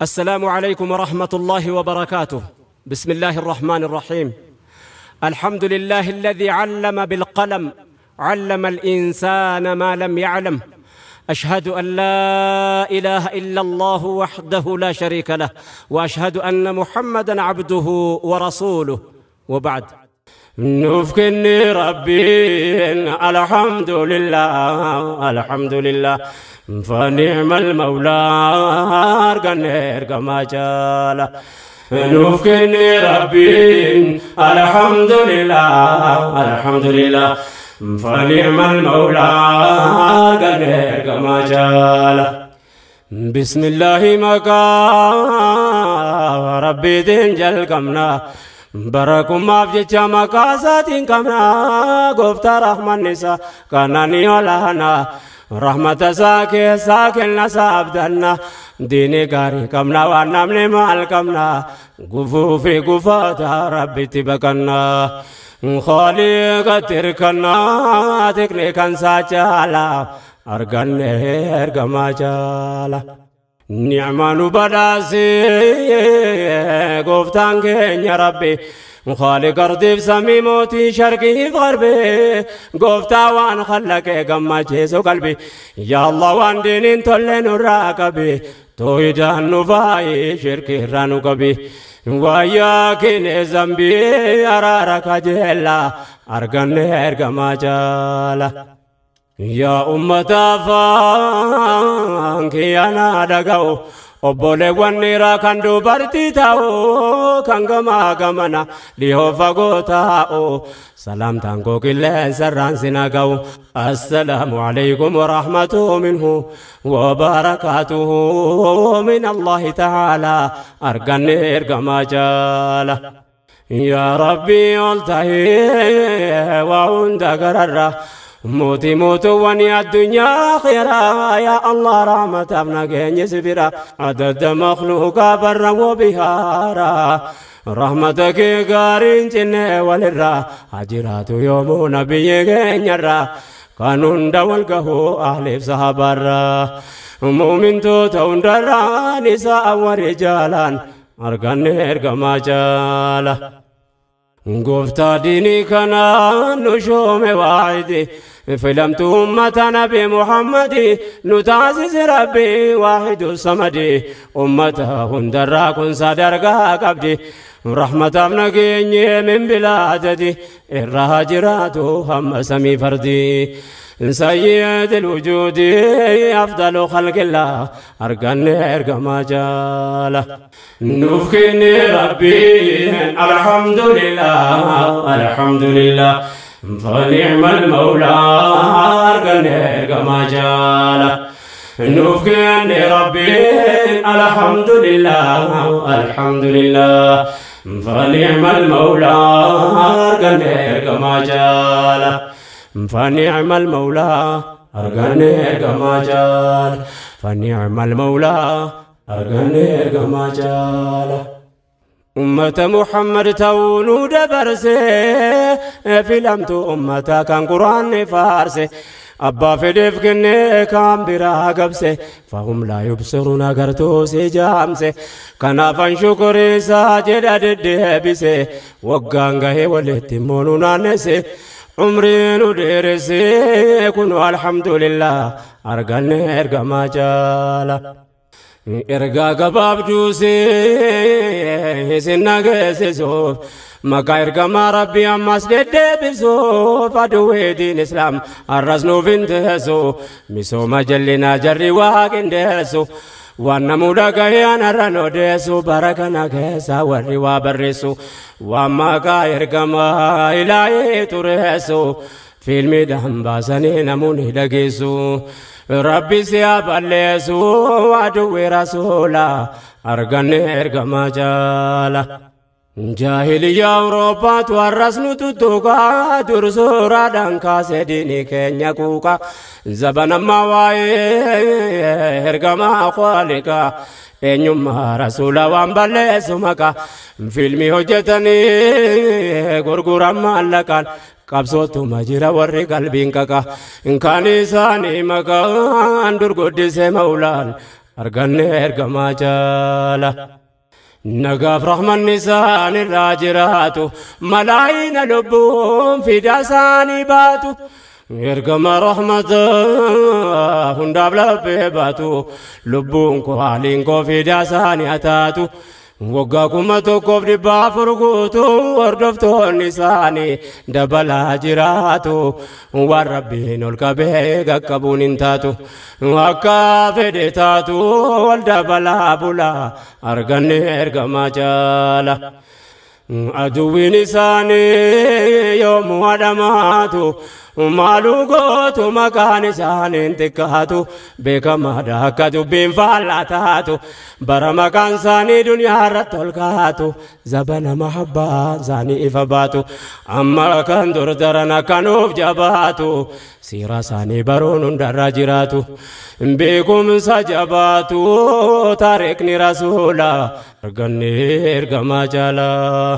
السلام عليكم ورحمة الله وبركاته. بسم الله الرحمن الرحيم. الحمد لله الذي علم بالقلم، علم الإنسان ما لم يعلم. أشهد أن لا إله إلا الله وحده لا شريك له، وأشهد أن محمدا عبده ورسوله، وبعد. نفكني ربي الحمد لله الحمد لله فنعم المولى أرقنير كما جال. نفكني ربي الحمد لله الحمد لله فنعم المولى أرقنير كما جال. بسم الله مكا ربي تنجل كمنا بركم أفجت مكاسات كمنا قفت رحمة النساء كانني ولانا رحمة ساكي ساكن نسابدنا ديني قاري كمنا ونمني مال كمنا قفوفي قفاتا ربي تبكنا خالق تركنا تكني كان ساجالا أرغني أرغما جالا. نعمان بداسي قفتان يا ربي خالق أرضي في موتي شرقي في غربي قفتا وان خلق قما جيسو قلبي يا الله وان دينين تولين الراقبي تويدان نفاي شركي رانو قبي وياكين زنبي أرارك جيلا أرغن أرغما جالا. يا أمة فانك أنا دقو obboleewwan dhiiraa kan dubartii ta'u kan gamaa gamana dhihoo fagoo taa'u salaamtaan koo qilleensarraan sin ga'u. Assalaamu alaykum warahmatuhu minhu wabarakaatuhu min Allahi ta'ala arganne ergamaa jaala. Yaa Rabbii ol ta'ee waa hunda gararra موتي موتو وني الدنيا خيرا يا الله رحمة ابنك سبرا عدد مخلوق برا وبهارا رحمتك قارين جنة والرا هجرات يوم نبي يرى قانون دولقه أهل صحابرا مؤمن تو درا نساء ورجالا أرغن إرغما جالا. قفتا ديني كان نشوم واحدي فلمت أمة نبي محمد نتعزز ربي واحد الصمد أمته هندرا كن صدرقا قبدي رحمة ابنك من بلادتي الرهاجرات هم سمي فردي سيد الوجود أفضل خلق الله أرقن أرقما جاله. نفكني ربي الحمد لله الحمد لله فنعم المولى أرقن أرقما جاله. نفكني ربي الحمد لله الحمد لله فنعم المولى أرقن أرقما جاله. فنعم المولى أرغني إرغما جال. فنعم المولى أرغني إرغما جال. أمة محمد تونو دبرسي فيلمت أمة كان قرآن فارسي أبا في دفقني كان برا قبسي فهم لا يبصرون قرتوسي جامسي كنافا شكري ساجد ددبسي وقانقه والاتمون نانسي عمري ندرسي كنوا الحمد لله أرغني إرغما جالا. إرغا قباب جوسي سنة قسسوف مكا إرغما ربي أمس ددبسوف أدوي دين إسلام الرسنو فنتسو مسو مجلنا جري واقن دسو وانا موداكا أنا رانو دسو بركنا كيسا وري وبرسو وما كايركما إلهي ترسو فيلمي دهم باسني نموني دقيسو ربي سياب الليسو وعدوي رسولا أرغني إرغما جالا. جاهلية أوروبا تورسنو تتوكا درسورا دانكا سيديني كينيا كوكا زبنا مواي إرغما خالقا eenyummaa rasuula waan balleessu maqaa fiilmii hojjetanii gurguran maallaqaan qabsootuma jira warri qalbiin qaqa kan isaanii maqaan durguddise maulaan Arganne ergamaa jaala. Nagaaf rahmanni isaan irraa jiraatu malaayina lubbuun fida isaanii baatu. Ergama rahmata hundaaf laphee baatu lubbuun koo haaliin koo fida isaanii haa taatu. Waggaa 1400 guutuu hordoftoonni isaanii dabalaa jiraatu. Waan rabbiin ol qabee qaqqabuun hin taatu. Akka fedhe taatu wal dabalaa bulaa arganne ergamaa jaala. Aduwwiin isaanii yoomuu adamaatu maaluu gootu maqaan isaaniin xiqqaatu beekamaadha akka dubbiin faallaa taatu bara maqaan isaanii duniyaa irratti ol kaatu zabana mahabbaa isaanii ifa baatu amma kan dur daran akkanuuf jabaatu siira isaanii baruun hundarra jiraatu beekumsa jabaatu taariikni rasuula arganne ergamaa jaalaa.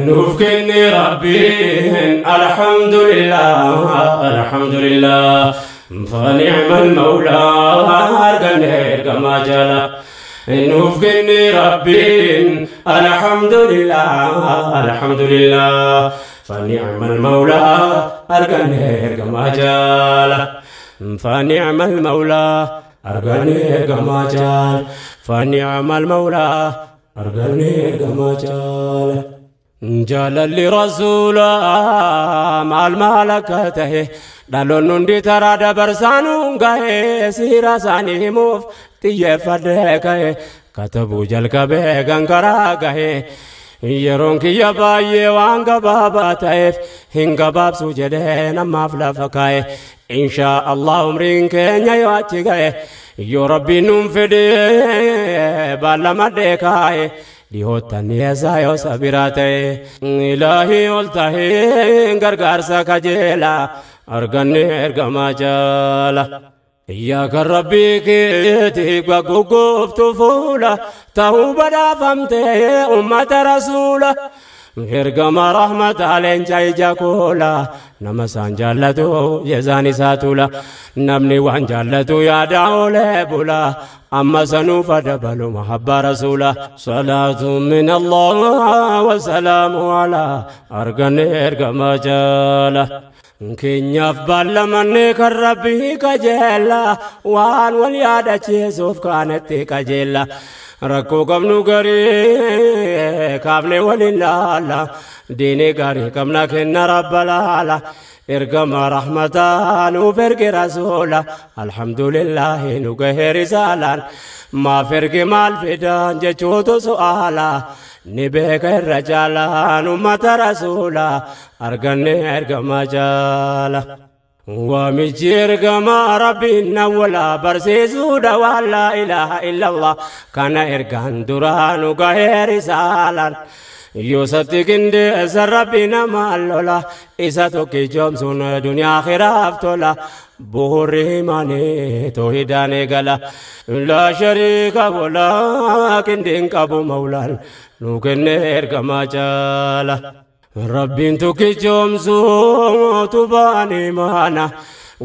Nuuf kenne Rabbiin alhamdulillah alhamdulillah fani'mal mawlaa arganne ergamaa jaala. Nuuf kenne Rabbiin alhamdulillah alhamdulillah fani'mal mawlaa arganne ergamaa jaala. Fani'mal mawlaa arganne ergamaa jaala. Fani'mal mawlaa arganne ergamaa jaala. Jaalalli rasuulaa maal maal akka ta'e dhaloonni hundi taraa dabarsaanuun ga'e siira isaanii himuuf xiyyeeffadhee ka'e katabuu jalqabee gangaraa ga'e yeroon kiyya baay'ee waan gabaabaa ta'eef hin gabaabsu jedhee namaaf lafa kaa'e inshaa Allah umriin keenya yoo achi ga'e yoo rabbiin nuun fedhe baalamadhee kaa'e. Dhihoottan eessaa yoo sabiraa ta'e ilaahii ol ta'ee gargaarsa kajeela arganne ergamaa jaala. Yaa kan rabbii keetii gugguuftu fuula ta'uu badhaafamtee ummata rasuula. Ergama rahmata leenca ija koola nama isaan jaallatu jezaan isaa tula namni waan jaallatu yaada oolee bula amma sanuuf dabalu mahabba rasuula. Salaatu min Allah wa salaamu ala arganne ergamaa jaala. Keenyaaf baallamanne kan rabbii qajeella waan wal yaadachiisuuf kaanetti qajeella. Rakkoo qabnu garii kaafne waliin laalla diinii gaarii qabna kenna rabba laala ergama rahmataa nuuf erge rasuula alhamdulillahi nu gahee risaalaan maaf erge maal fidan jechuutu su'aala ni beeka irra jaalaan ummata rasuula arganne ergama jaala. Waamichi ergamaa rabbiin awwalaa barsiisuudha waan laa ilaaha illallah kana ergaan duraa nu gahee risaalaan. Yoo sabti qindeessa rabbi namaan lola isa tokkichoomsuun duniyaa akhiraaf tola bu'uurri himaanii toohidaan eegala. Laa shariika walaa qindiin qabu mawlaan nu kenne ergamaa jaala. Rabbiin tokkichoomsuu tubaan imaana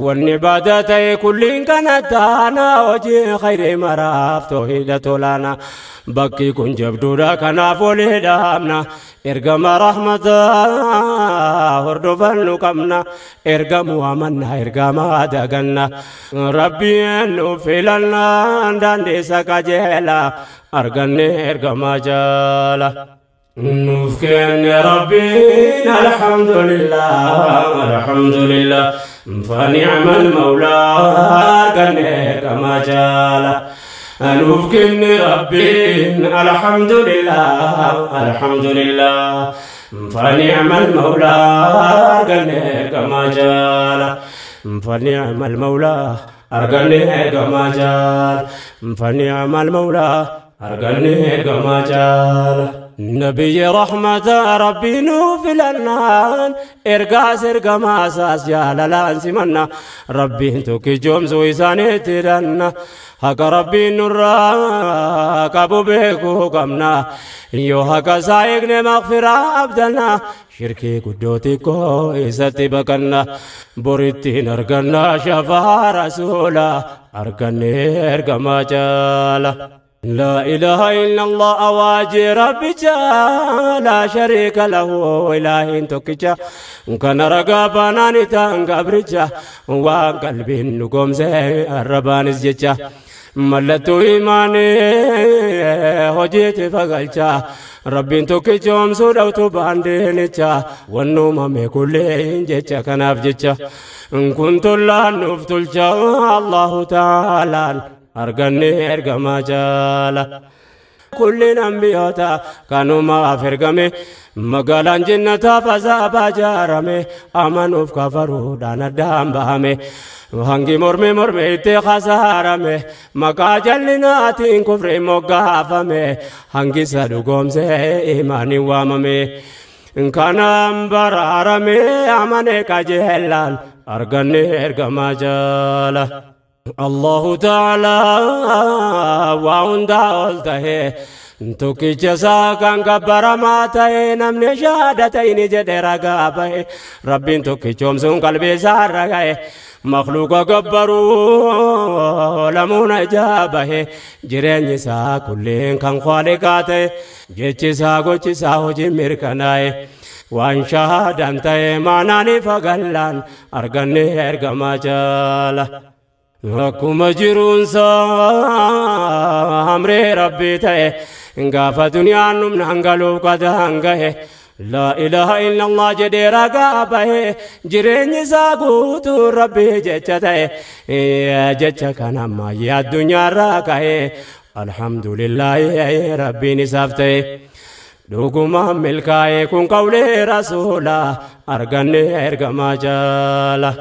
wanni baada ta'e kulliin kana taana hojii khayrii maraaf toohida tolaana bakki kun jabduudha kanaaf walii dhaabna ergama rahmataa hordofannu qabna ergamuu amanna ergamaa daganna rabbiin nu filannaan daandiisa qajeela arganne ergamaa jaala. Nuuf kenne Rabbiin alhamdulillah alhamdulillah fani'mal mawlaa arganne ergamaa jaala. Nuuf kenne Rabbiin alhamdulillah alhamdulillah fani'mal mawlaa arganne ergamaa jaala. Fani'mal mawlaa arganne ergamaa jaala. Fani'mal mawlaa arganne ergamaa jaala. نبي رحمة ربي نوف لنان إرقاس إرقما أساس جالالان سمنا ربي انتو جومز ويساني ترنا حق ربي نورا كابو بيكو قمنا يو حق سايقن مغفرة أبدلنا شركي قدوتي كو إساتي بكنا بوريتي نرقنا شفا رسولا أرقني إرقما جالا لا إله إلا الله أواجي ربي لا شريك له إله تكجا كان رقابنا نتان قبرجا وقلبي نقوم زي الربان الزجا ملتو إيماني هجيت فقلجا ربي تكجوم سودوتو باندينجا والنوم مكلين جتا كناف جتا كنت لا نفتلجا الله تعالى أرغني أرغما جالا كل أنبياتا كانوا ما فرغمي مغالان جنتا فزابا جارمي أمنوا كفروا دانا دام بامي وهنگي مرمي مرمي تي خسارمي مكا جلناتين كفر مغافمي هنگي سدو قومسي إيماني واممي إن كان أمبرارمي أمني كجهلان أرغني أرغما جالا الله تعالى وعند ولته توكي جزا كان كبر ما تهي نمني شهادتين جد رقابه ربي توكي جومسون قلبي سارغه مخلوق كبروا لمون جابه جرين سا كلين كان خالقاته جيتش سا غوچ سا هوجي مركناي وان شهادنته ماناني فغلان ارغني ارغما جالا Akkuma jiruunsa amree rabbii ta'e gaafa duniyaan humnaan galuuf qadaan gahe laa ilaaha illallah jedhee ragaa bahe jireenyi isaa guutuu rabbii jecha ta'e jecha kana ammayyee addunyaarraa ka'e alhamdulillaahi rabbiin isaaf ta'e dhugumaan milkaa'e kun qawlee rasuulaa arganne ergamaa jaala.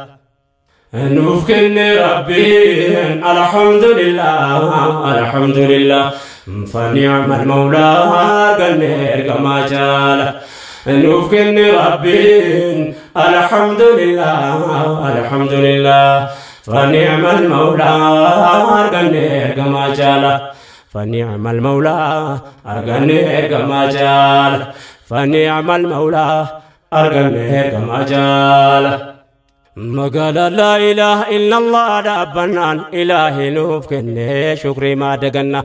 نوفكن ربي الحمد لله الحمد لله فنعم المولى قلني كما جال نوفكن ربي الحمد لله الحمد لله فنعم المولى قلني كما جال فنعم المولى قلني كما جال فنعم المولى قلني كما جال مقال لا إله إلا الله ربنا إلهي نوفكني شكري ما دقنا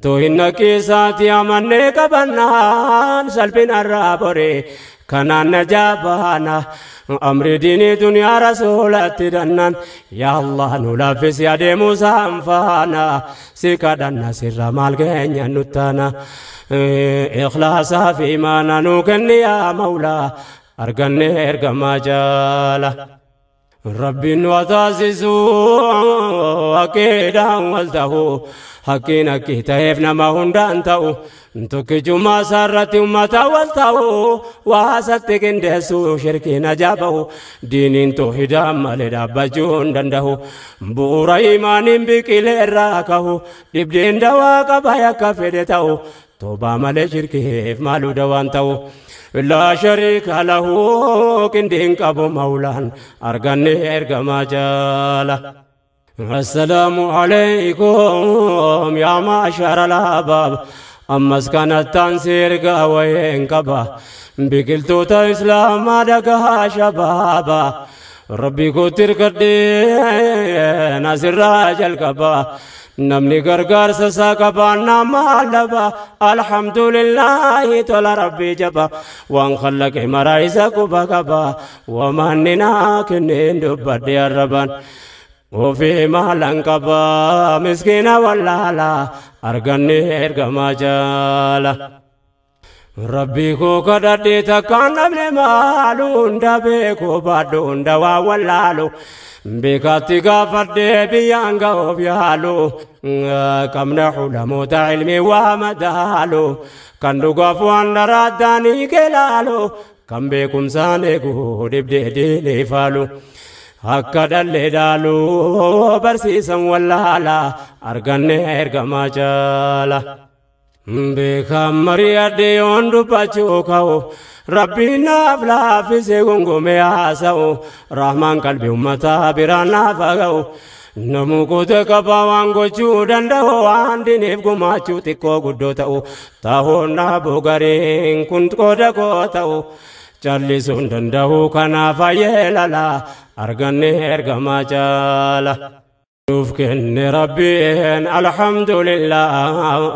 تو إنك ساتي أمني كبنا سلبنا الرابري كان نجابانا أمر ديني دنيا رسولة دنان يا الله نلافس يا دي موسى أنفانا سكدنا سر مالك نتانا إخلاصا في ما نوكني يا مولا أرغني أرغما جالا ربي وتاسسو أكيدا والته حقين كتاف نما هندان تاو تكجما سرت أمتا والته واسطك اندسو شركي نجابه دين توحيدا مال دبجون دنده بورا إيمان بكل راكه دبدين دوا قبايا كفدته توبة مال شركي مالو دوان تاو لا شريك له كندين كابو مولان أرغني أرغما جالا السلام عليكم يا معشر الأحباب أما اسكنت تنسير قوين كبا بقلتو إسلام دقها شبابا ربي كتر كدي ناصر راجل كبا نمني غرغر سسا كبانا مالبا الحمد لله تولى ربي جبا وان خلق مرايسا كوبا كبا ومننا كنين دبدي الربان وفي مالن كبا مسكينة ولا لا أرغني أرغما جالا ربي كو كددي تكان ابن مالون دبيكو بادون دوا ولالو بكاتي غفر بيانغا وبيالو كم نحو موت علمي ومدالو كان دوغفوان راداني كلالو كم بكم سانيكو دبدي دي فالو هكذا اللي دالو برسيسا ولا لا أرغني أرغما جالا. Beekaan mari'adhe yoon dubbachuu ka'u Rabbiin naaf laaffisee gongomee haasa'u Rahmaan qalbii uummataa biraan naaf ga'u Namuu goota qabaa waan gochuu danda'u waan diiniif gumaachuu xiqqoo guddoo ta'u Ta'uun dhaabuu gariin kun qooda koo ta'u Callisuun danda'u kanaaf ayyeelala arganne ergamaa caala. Nuuf kenne Rabbiin alhamdulillah.